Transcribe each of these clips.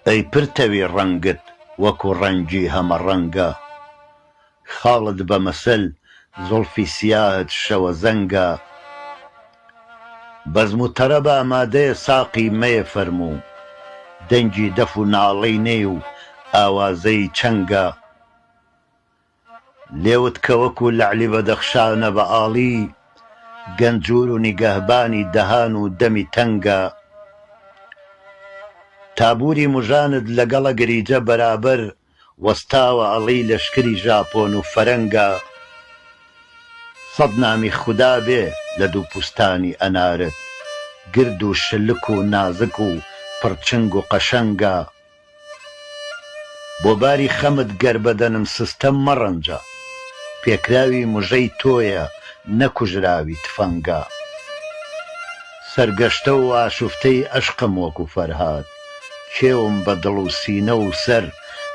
ئەی پرتەوی ڕەنگت وەکوو ڕەنگی هەمەڕەنگە خاڵت بە مەسەل زوڵفی سیاهت شەوەزەنگە بەزم و تەرەب ئامادەیە ساقی مەیە فەرموو دەنگی دەف و ناڵەی نەی و ئاوازەی چەنگە لێوت کە وەکوو لەعلی بەدەخشانە بە ئاڵی گەنجوور و نیگەهبانی دەهان و دەمی تەنگە تابووری مژانت لەگەڵە گریجە بەرابەر وەستاوە ئەڵێی لەشکری ژاپۆن و فەرەنگە سەد نامی خودا بێ لە دوو پوستانی ئەنارت گرد و شلک و نازک و پڕ چنگ و قەشەنگە بۆ باری خەمت گەر بەدەنم سستە مەڕەنجە پێکراوی مژەی تۆیە نەکوژراوی تفەنگە سەرگەشتە و ئاشوفتەی ئەشقم وەکو فەرهاد کێوم بە دڵ و سینە و سەر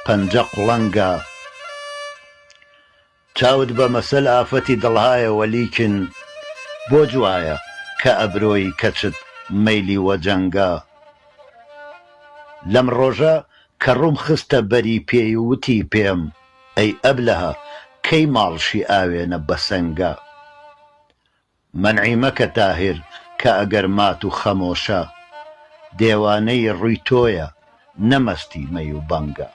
پەنجە قوڵەنگە چاوت بە مەسەل ئافەتی دڵهایە وەلیکن بۆ جوایە کە ئەبرۆی کەچت مەیلی وە جەنگە لەم ڕۆژە کە ڕووم خستە بەری پێی و وتی پێم ئەی ئەبلەهە کەی ماڵشی ئاوێنە بەسەنگە مەنعی مەکە تاهیر کە ئەگەر مات و خەمۆشە دێوانەی ڕووی تۆیە نە مەستی مەی و بەنگە.